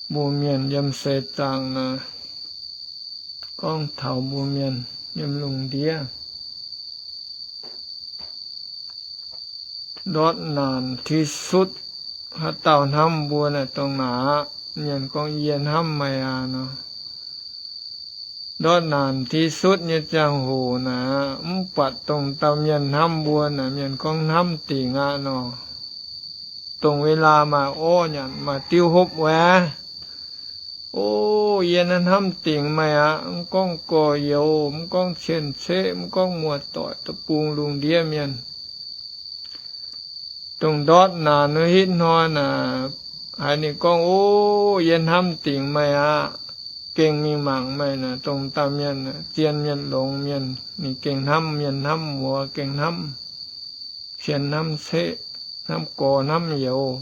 Mbuo mienh yiem seix zaangc naaic, gorngv taux mbuo mienh yiem lungh ndiev ndortv naanc ที่สุด, haaix dauh hnamv mbuo naaic dongh naaic aqv. Mienh gorngv, Yie hnamv meih aqv nor. Ndortv naanc ที่สุด nyei ziangh hoc naaic, mv buatc dongh dauh mienh hnamv mbuo naaic, mienh gorngv hnamv dingc aqv nor. Dongh เวลา maaih orv nyanc maaih diuv hopv wuov, O, yie naaiv hnamv dingc meih aqv. Mv gorngv gorx-youz, mv gorngv cien-ceqv, mv gorngv muoz-doic, deic-bung lungh ndiev mienh, dongh ndortv naanc wuov hitv hnoi naaic, haiz ninh gorngv, O, yie hnamv dingc meih aqv, gengh mingh mangc meih naaic, dongh dauh mienh zien mienh longx mienh, ninh gengh hnamv mienh hnamv muoz, gengh hnamv cien hnamv ceqv, hnamv gorx hnamv youz.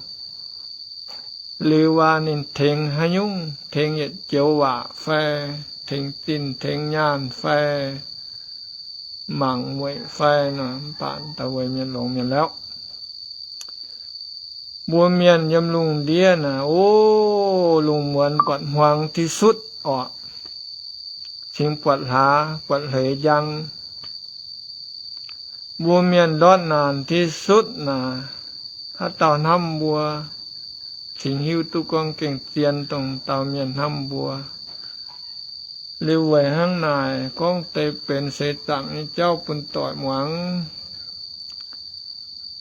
Liuz waac ninh tengx haaix nyungc, tengx yietc joux waac fai, tengx zinh tengx nyaanh fai, mangc weic fai nor, mv baac da'wueix mienh longx mienh lauh. Mbuo mienh yiem lungh ndiev naaic, o, lungh muonz buatc hmuangx ที่สุด orqc, cingx buatc hlaax buatc hleix njang. Mbuo mienh ndortv naanc ที่สุด naaic, haaix dauh hnamv mbuo, cingx hiuv duqv gorngv gengh zien dongh dauh mienh hnamv mbuo. Liuz weic hnangv naaic, gorngv deix benx seix zaangc nyei jauv bun doic muangx.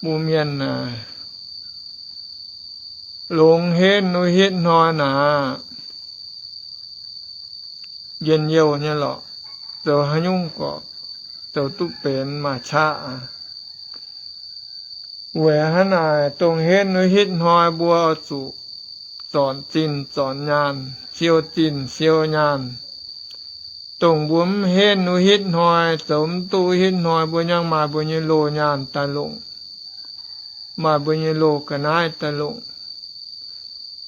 Mbuo mienh naaic, longx henv wuov hitv hnoi naaic, njien-youh nyei lorqc, zoux haaix nyungc gorqv zoux duqv benx maaih qaqv aqv. Weic hnangv naaic, dongh henv wuov hitv hnoi mbuo zuqc zornc zinh zornc nyaanh, siou zinh siou nyaanh. Dongh mbuo mv henv wuov hitv hnoi, zoux mv duqv wuov hitv hnoi, mbuo nyangv maaih mbuo nyei loz nyaanh daaih longc, maaih mbuo nyei loz ga'naaiv daaih longc.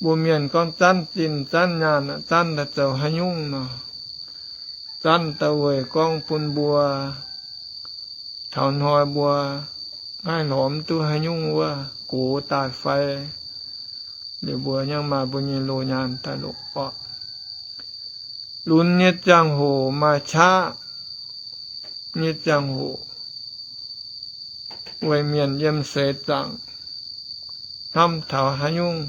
Mbuo mienh gorngv zanv zinh zanv nyaanh, zanv daaih zoux haaix nyungc nor? Zanv daaih weic gorngv bun mbuo taux hnoi mbuo ngaih lorz mv duqv haaix nyungc wuov gox daaih fai, liuz mbuo nyangv maaih mbuo nyei loz nyaanh daaih longc orqc. Lunx nyei ziangh hoc maaih qaqv nyei ziangh hoc, weic mienh yiem seix zaangc hnamv taux haaix nyungc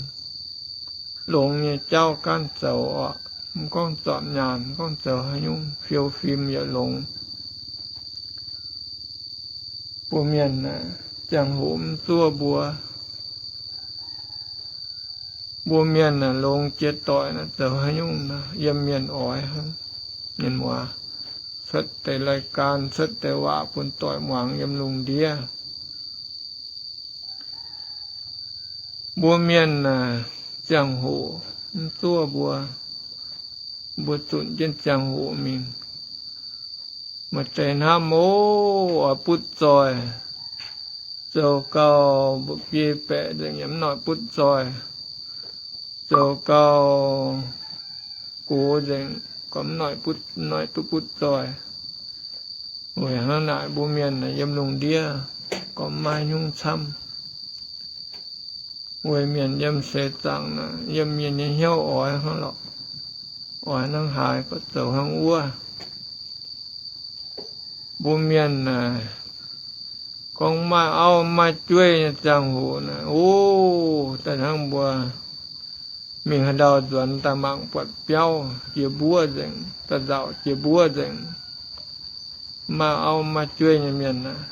longx nyei jauv gaanv zoux orqc. Mv gorngv zornc nyaanh, mv gorngv zoux haaix nyungc, fiou fim yietc longx. Mbuo mienh ziangh hoc mv zuov mbuo. Mbuo mienh longx jiex doic naaic zoux haaix nyungc nor, yiem mienh oix hnangv. Mienh muoz, cuotv deix รายการ, cuotv deix waac bun doic muangx yiem lungh ndiev. Mbuo mienh ziangh hoc mv zuov mbuo, mbuo zunc jienv ziangh hoc mingh. Maaih deix hnamv, o, oix butv zoih, zoux gau mbuo biei baeqc nzengc yaac mv noic butv zoih, zoux gau gox nzengc gorngv mv noic butv, mv noic duqv butv zoih. Weic hnangv naaic mbuo mienh yiem lungh ndiev gorngv maiv nyungc camv. Weic mienh yiem seix zaangc, yiem mienh nyei hnyouv oix hnangv lorqc, oix hnangv haaix gorngv zoux hnangv wuov. Mbuo mienh naaic, gorngv maaih auv maaih jueiv nyei ziangh hoc naaic, o, daaih hnangv mbuo mingh haaix ndau nzuonx daaih mangc buatc biauv jiex mbuov nzengc, daaih nzauc jiex mbuov nzengc. Maaih auv maaih jueiv nyei mienh aah,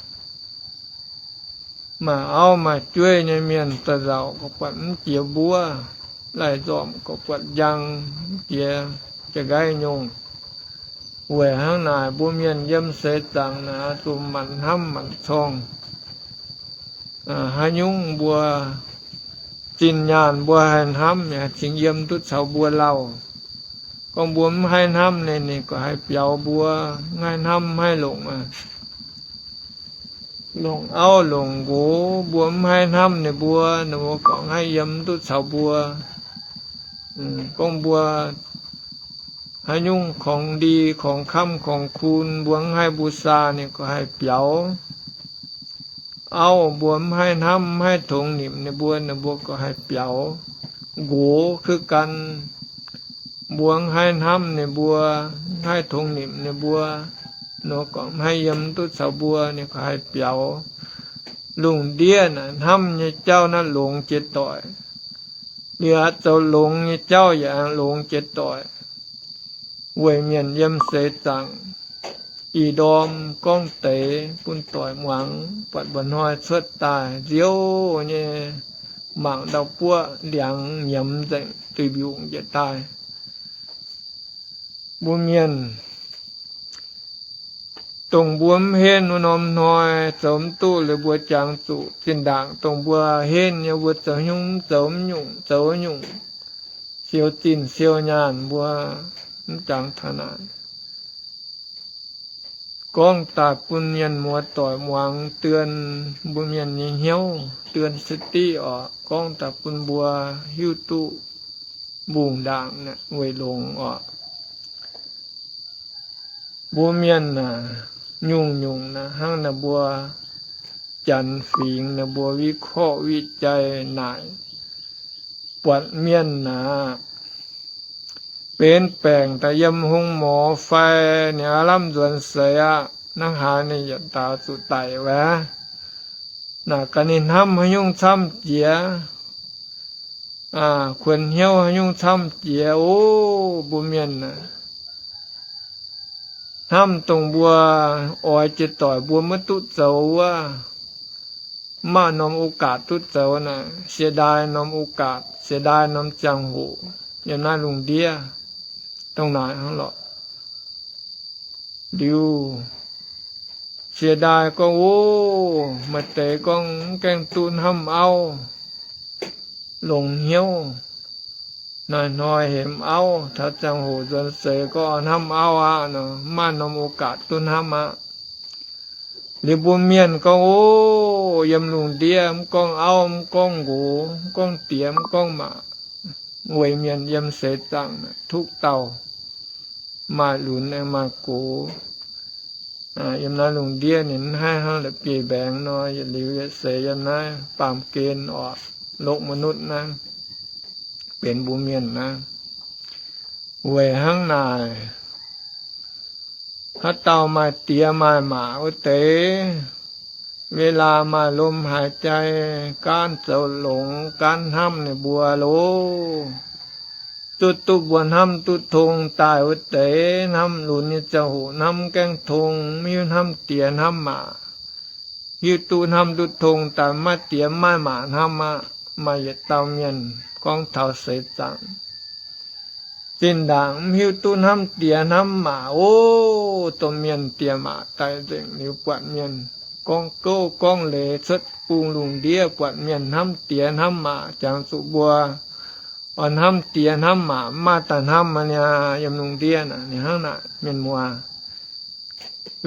maaih auv maaih jueiv nyei mienh daaih nzauc gorqv buatc mv jiex mbuov, laih nzormc gorqv buatc njang, mv jiex jaa-nqaiv nyungc. Weic hnangv naaic mbuo mienh yiem seix zaangc naaic zuqc manc hnamv manc corngh. Haaix nyungc mbuo zinh nyaanh mbuo haih hnamv, cingx yiem duqv caux mbuo lauh. Gorngv mbuo mv haih hnamv ninh, ninh gorqv haih biaux mbuo. Mv haih hnamv mv haih longc, longc auv longc nqox, mbuo mv haih hnamv ninh mbuo, ninh mbuo gorngv haih yiem duqv caux mbuo. Gorngv mbuo haaix nyungc ของดี ของคำ ของคุณ mbuo mv haih mbuo saa ninh gorqv haih biaux. Auv mbuo mv haih hnamv mv haih tongx nimc ninh mbuo, ninh mbuo gorqv haih biaux. Nqox kuv gan, mbuo mv haih hnamv ninh mbuo, mv haih tongx nimc ninh mbuo, nor gorqv mv haih yiem duqv caux mbuo ninh gorqv haih biaux. Lungh ndiev naaic hnamv nyei jauv naaiv longx jiex doic. Liuz aqv, zoux longx nyei jauv yaac longx jiex doic. Weic mienh yiem seix zaangc ih ndorm gorngv deix bun doic muangx, buatc mba'hnoi cuotv daaih nziouv nyei, mangc ndau-buoqv ndiangx nyiemz nzengc duih mbiungc njiec daaih. Mbuo mienh dongh mbuo mv henv wuov norm hnoi zoux mv duqv liuz mbuo jangx zuqc zinh ndaangc dongh mbuo henv nyei, mbuo zoux haaix nyungc mv zoux mv nyungc, zoux nyungc, siou zinh siou nyaanh mbuo mv jangx taux naaic. Gorngv daaih bun mienh muoz-doic muangx, เตือน mbuo mienh nyei hnyouv, เตือนสติ oc. Gorngv daaih bun mbuo hiuv duqv mbungh ndaangc weic longx oc. Mbuo mienh aah, nyungc-nyungc naaic hnangv naaic mbuo Janx fingx naaic mbuo วิเคราะห์ วิจัย naaic, buatc mienh naaic benx baengc daaih yiem โรงหมอ fai ninh aav lamh nzuonx seix aqv, hnangv haaix ninh yietc daaux zuqc daic wuov. Naaic gaax ninh hnamv haaix nyungc camv jiex, kuonx hnyouv haaix nyungc camv jiex oc. Mbuo mienh aah, hnamv dongh mbuo oix jiex doic mbuo maiv duqv zoux wuov, mv maaih norm โอกาส duqv zoux naaic, เสียดาย norm โอกาส, เสียดาย norm ziangh hoc yiem naaiv lungh ndiev dongh naaic hnangv lorqc. Liuz เสียดาย gorngv, o, maaih deix gorngv mv gaengh duqv hnamv auv, longx hnyouv, hnoi-hnoi hemx auv, taux ziangh hoc nzuonx seix gorngv hnamv auv aqv nor, mv maaih norm โอกาส duqv hnamv aqv. Liuz mbuo mienh gorngv, o, yiem lungh ndiev mv gorngv auv, mv gorngv nqox, mv gorngv diex, mv gorngv maa, weic mienh yiem seix zaangc ทุก dauh, maaih lunx maaih gox. Yiem naaiv lungh ndiev ninh mv haih hnangv la'bieiv-mbaengx nor, yietc liuz yietc seix yiem naaiv baamh gen oc, โลกมนุษย์ naaiv, benx mbuo mienh naaiv. Weic hnangv naaic, haaix dauh maaih diex maaih maac wuov deix, เวลา maaih ลมหายใจ gaanv zoux longx, gaanv hnamv ninh mbuo loh. Zuqc duqv mbuo hnamv duqv tong daaih wuov deix, hnamv lunx nyei ziangh hoc hnamv gaengh tong, mv hiuv hnamv diex hnamv maac. Hiuv duqv hnamv duqv tong daaih maiv diex maiv maac hnamv aqv. Maaih yietc dauh mienh gorngv taux seix zaangc, zinh ndaangc mv hiuv duqv hnamv diex hnamv maac oc. Domh mienh diex maac daic nzengc liuz buatc mienh gorngv gouv gorngv leiz cuotv bung lungh ndiev, buatc mienh hnamv diex hnamv maac, jangx zuqc mbuo oix hnamv diex hnamv maac mv maaih daaih hnamv aqv niaa. Yiem lungh ndiev naaic ninh hnangv naaic, mienh muoz.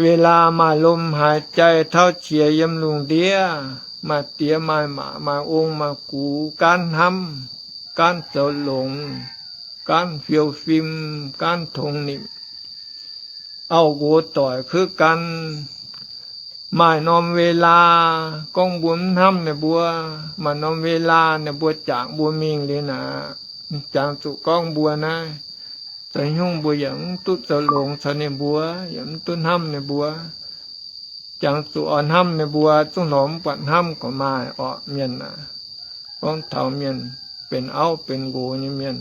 เวลา maaih ลมหายใจ tauv qiex yiem lungh ndiev, maaih diex maaih maac maaih ong maaih gux gaanv hnamv, gaanv zoux longx, gaanv fiou fim, gaanv tongx nimc, auv nqox doic kuv gan, Maaih norm เวลา, gorngv mbuo mv hnamv ninh mbuo, maaih norm เวลา ninh mbuo jangx mbuo mingh liuz naaic, jangx zuqc gorngv mbuo naaiv, zoux haaix nyungc mbuo yaac mv duqv zoux longx caux ninh mbuo, yaac mv duqv hnamv ninh mbuo. Jangx zuqc oix hnamv ninh mbuo zungv lorz mv buatc hnamv gorqv-maaih orqc mienh aac. Gorngv taux mienh benx auv benx nqox nyei mienh,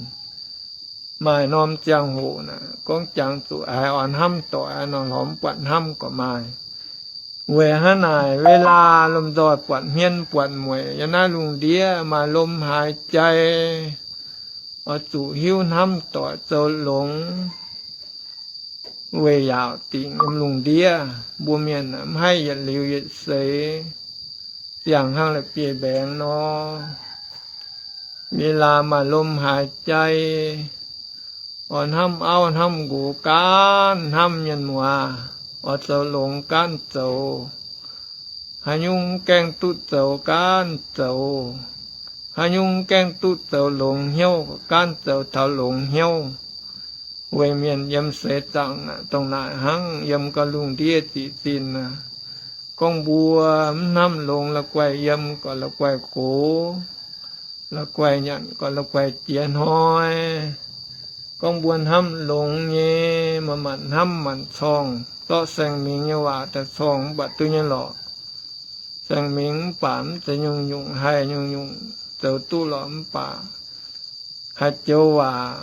maaih norm ziangh hoc naaic gorngv jangx zuqc haiz oix hnamv doic nor lorz mv buatc hnamv gorqv-maaih. Weic hnangv naaic, เวลา lomh nzoih buatc hmien buatc mueic yiem naaiv lungh ndiev maaih lom haaix jai, oix zuqc hiuv hnamv doic zoux longx. Weic yaauc dingc yiem lungh ndiev mbuo mienh mv haih yietc liuz yietc seix ziangh hnangv la'bieiv-mbaengx nor. เวลา maaih lom haaix jai, oix hnamv auv hnamv nqox gaanv hnamv mienh muoz, oix zoux longx gaanv zoux. Haaix nyungc mv gaengh duqv zoux gaanv zoux, haaix nyungc mv gaengh duqv zoux longx hnyouv gaanv zoux taux longx hnyouv. Weic mienh yiem seix zaangc dongh naaic hnangv, yiem gau lungh ndiev ziqc zinh aac, gorngv mbuo mv hnamv longx la'guaih yiem gorqv la'guaih gox, la'guaih nyanc gorqv la'guaih jiex hnoi. Gorngv mbuo hnamv longx nyei, manc-manc hnamv manc-corngh, zorqv saeng-mingx nyei waac daaih corngh mv baac duqv nyei lorqc. Saeng-mingx mv baac mv zeiz nyungc-nyungc haih nyungc-nyungc zoux duqv lorqc, mv baac haih joux waac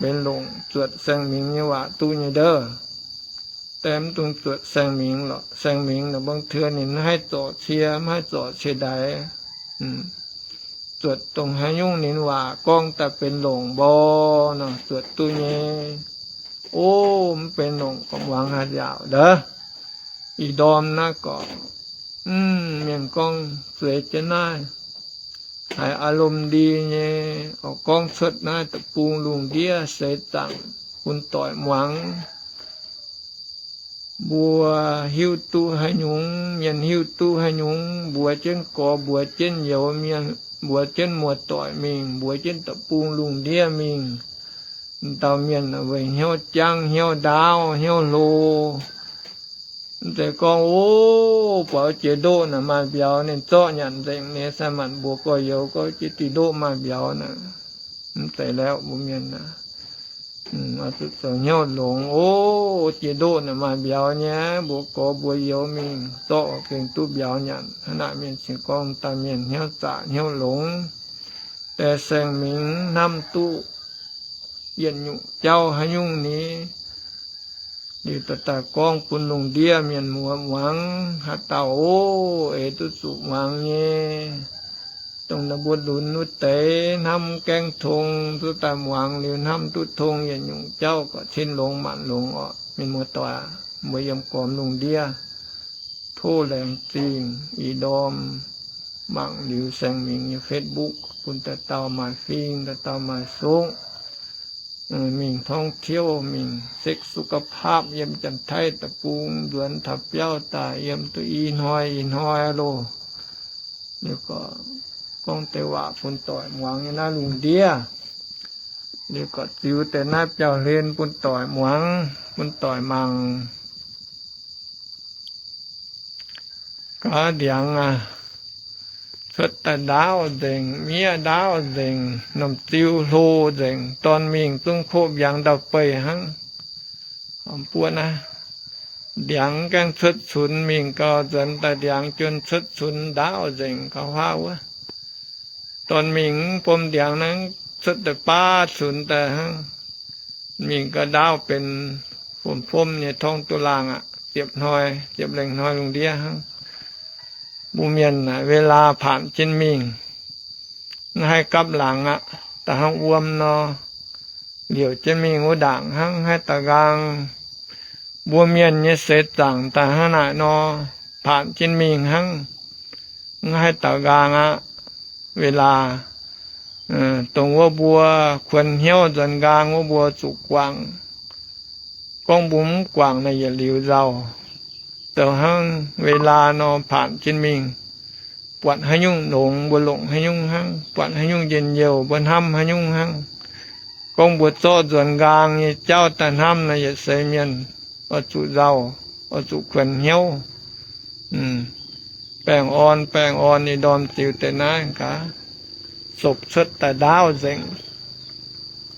benx longc zuotc saeng-mingx nyei waac duqv nyei ndov. Deix mv dungx zuotc saeng-mingx lorqc. Saeng-mingx naaic บางที ninh mv haih zorc cie, mv haih zorc cie ndaix. Zuotc dongh haaix nyungc ninh waac gorngv daaih benx longc mbuo nor zuotc duqv nyei. O, mv benx longc gorqv muangx haaix yaauc ndov. Ih ndorm naaiv gorqv, mv, mienh gorngv zueiz jienv naaiv, haiz อารมณ์ดี nyei, oix gorngv cuotv naaiv deic-bung lungh ndiev seix zaangc bun doic muangx. Mbuo hiuv duqv haaix nyungc, mienh hiuv duqv haaix nyungc, mbuox jienv gorx, mbuox jienv youz, mienh mbuox jienv muoz-doic mingh, mbuox jienv deic-bung lungh ndiev mingh. Dauh mienh weic hnyouv jangv, hnyouv ndaauv, hnyouv hlo, mv zeiz gorngv, o, buatc jiex ndoqv naaic maaih mbiauz, ninh zorqv nyanc nzengc nyei. Sai manc mbuox gorx-youz gorngv jiex diuh ndoqv maaih mbiauz naaic, mv zeiz lauh mbuo mienh aac. Oix zuqc zoux hnyouv longx. O, jiex ndoqv naaic maaih mbiauz nyei, mbuox gorx mbuox youz mingh zorqv gengh duqv mbiauz nyanc. Hnangv naaic mienh cingx gorngv dauh mienh hnyouv zaqc hnyouv longx. Deix saeng-mingx hnamv duqv yietc nyungc jauv haaix nyungc ni, liuz daaih daaih gorngv bun lungh ndiev mienh muoz muangx. Haaix dauh, o, eix duqv zuqc muangx nyei, dongh naaiv mbuo lunx wuov deix hnamv gaengh tong duqv daaih muangx liuz hnamv duqv tong yietc nyungc jauv gorqv cin longx maanc longx orqc. Mienh muoz-doic, mbuo yiem gormx lungh ndiev tov laengz zingh ih ndorm mangc liuz saeng-mingx nyei Facebook bun dauh dauh maaih fing, dauh dauh maaih sokv, mingh ท่องเที่ยว, mingh เช็คสุขภาพ yiem Janx-Taiv deic-bung, nzuonx taux biauv daaih yiem duqv i hnoi i hnoi loh. Liuz gorngv deix waac bun doic muangx nyei naaiv lungh ndiev. Liuz gorqv ziux deix naaiv biauv-hlen bun doic muangx, bun doic mangc. Gaax ndiangx aac, cuotv daaih ndaauv nzengc, miev ndaauv nzengc, norm ziu hlo nzengc, dorn mingh zungv koqv mbiaangx ndau-beih hnangv. Buov naaiv ndiangx gaengh cuotv cunx mingh gau, nzuonx daaih ndiangx juon cuotv cunx ndaauv nzengc gauh huaav wuov. Dorn mingh mv bom ndiangx naaiv cuotv daaih baav cunx daaih hnangv. Mingh gau ndaauv benx fomv-fomv nyei torngv duqv laangh aqv, ziepc hnoi, ziepc lengh hnoi lungh ndiev hnangv. Mbuo mienh naaic เวลา paanc jienv mingh, mv haih gapv laangz aqv. Da'hnangv wuom nor, liouc jienv mingh wuov ndaangc hnangv, mv haih daux nqaang. Mbuo mienh nyei seix zaangc daaih hnangv naaic nor, paanc jienv mingh hnangv, mv haih daux nqaang aqv. เวลา dongh wuov mbuo kuonx hnyouv nzuonx nqaang wuov mbuo zuqc guangc. Gorngv mbuo mv guangc naaic yietc liuz nzauh. Zoux hnangv เวลา nor paanc jienv mingh, buatc haaix nyungc longx mbuo longc haaix nyungc hnangv, buatc haaix nyungc njien-youh mbuo hnamv haaix nyungc hnangv. Gorngv mbuo zorqv nzuonx nqaang nyei jauv daaih hnamv naaic yietc seix mienh oix zuqc nzauh, oix zuqc kuonx hnyouv. Baengh orn, baengh orn, ninh ndorm ziux deix naaiv gaax, sopc cuotv daaih ndaauv nzengc.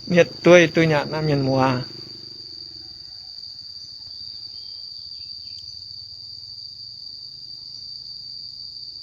Mietc dueiv duqv nyanc naaiv mienh muoz.